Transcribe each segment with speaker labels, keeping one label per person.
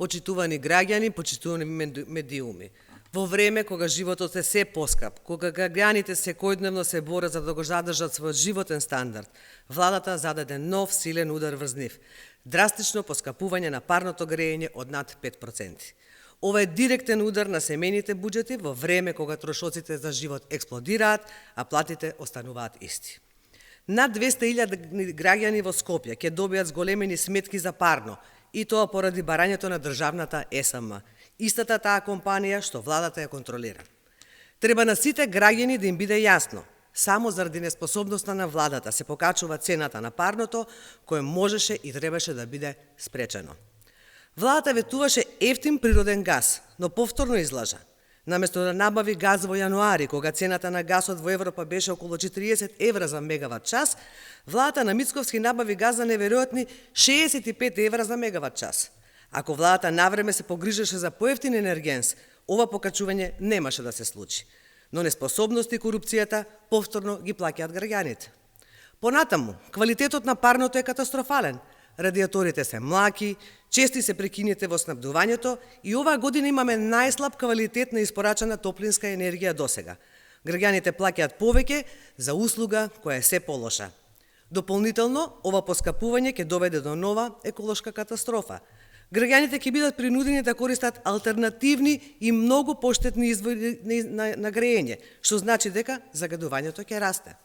Speaker 1: Почитувани граѓани, почитувани медиуми. Во време кога животот е се поскап, кога граѓаните секојдневно се борат за да го задржат својот животен стандард, владата зададе нов силен удар врз нив. Драстично поскапување на парното грејење од над 5%. Ова е директен удар на семејните буџети во време кога трошоците за живот експлодираат, а платите остануваат исти. Над 200.000 граѓани во Скопје ќе добијат зголемени сметки за парно, и тоа поради барањето на државната ЕСМ, истата таа компанија што владата ја контролира. Треба на сите граѓани да им биде јасно, само заради неспособноста на владата се покачува цената на парното, кое можеше и требаше да биде спречено. Владата ветуваше ефтин природен газ, но повторно излажа. Наместо да набави газ во јануари, кога цената на газот во Европа беше околу 40 евра за мегават час, владата на Мицковски набави газ за неверојатни 65 евра за мегават час. Ако владата навреме се погрижеше за поевтин енергенс, ова покачување немаше да се случи. Но неспособност и корупцијата повторно ги плаќаат граѓаните. Понатаму, квалитетот на парното е катастрофален. Радиаторите се млаки, чести се прекините во снабдувањето и оваа година имаме најслаб квалитет на испорачана топлинска енергија досега. Граѓаните плаќаат повеќе за услуга која е се полоша. Дополнително, ова поскапување ќе доведе до нова еколошка катастрофа. Граѓаните ќе бидат принудени да користат алтернативни и многу поштетни извори на грејење, што значи дека загадувањето ќе расте.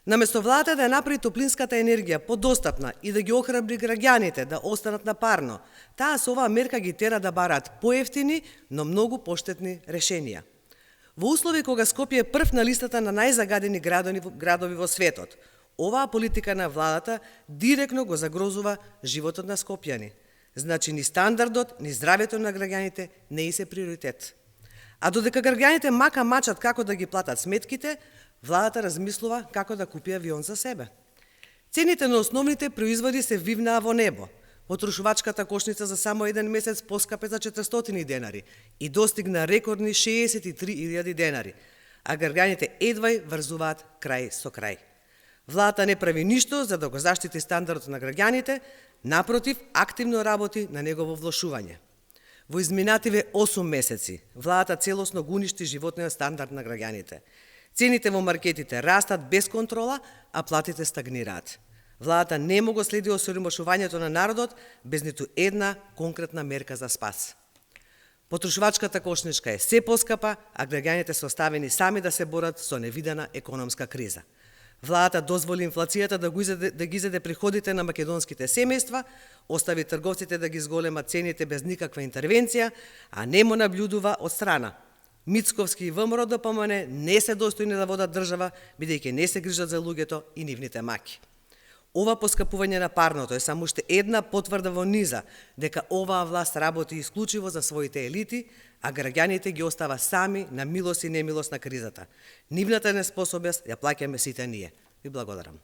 Speaker 1: Наместо владата да ја направи топлинската енергија подостапна и да ги охрабри граѓаните да останат на парно, таа со оваа мерка ги тера да бараат поевтини, но многу поштетни решенија. Во услови кога Скопје е прв на листата на најзагадени градови во светот, оваа политика на владата директно го загрозува животот на скопјани. Значи ни стандардот, ни здравјето на граѓаните не и се приоритет. А додека граѓаните мачат како да ги платат сметките, владата размислува како да купи авион за себе. Цените на основните производи се вивнаа во небо. Потрошувачката кошница за само еден месец поскапе за 400 денари и достигна рекордни 63.000 денари, а граѓаните едвај врзуваат крај со крај. Владата не прави ништо за да го заштити стандардот на граѓаните, напротив, активно работи на негово влошување. Во изминативе 8 месеци, владата целосно го уништи животниот стандард на граѓаните. Цените во маркетите растат без контрола, а платите стагнираат. Владата не го следи осиромашувањето на народот без ниту една конкретна мерка за спас. Потрошувачката кошничка е се поскапа, а граѓаните се оставени сами да се борат со невидена економска криза. Владата дозволи инфлацијата да ги изеде приходите на македонските семејства, остави трговците да ги зголемат цените без никаква интервенција, а не му наблюдува од страна. Мицковски и ВМРО ДПМН не се достојни да водат држава, бидејќи не се грижат за луѓето и нивните маки. Ова поскапување на парното е само уште една потврда во низа дека оваа власт работи исклучиво за своите елити, а граѓаните ги остава сами на милост и немилост на кризата. Нивната неспособност ја плаќаме сите ние. Ви благодарам.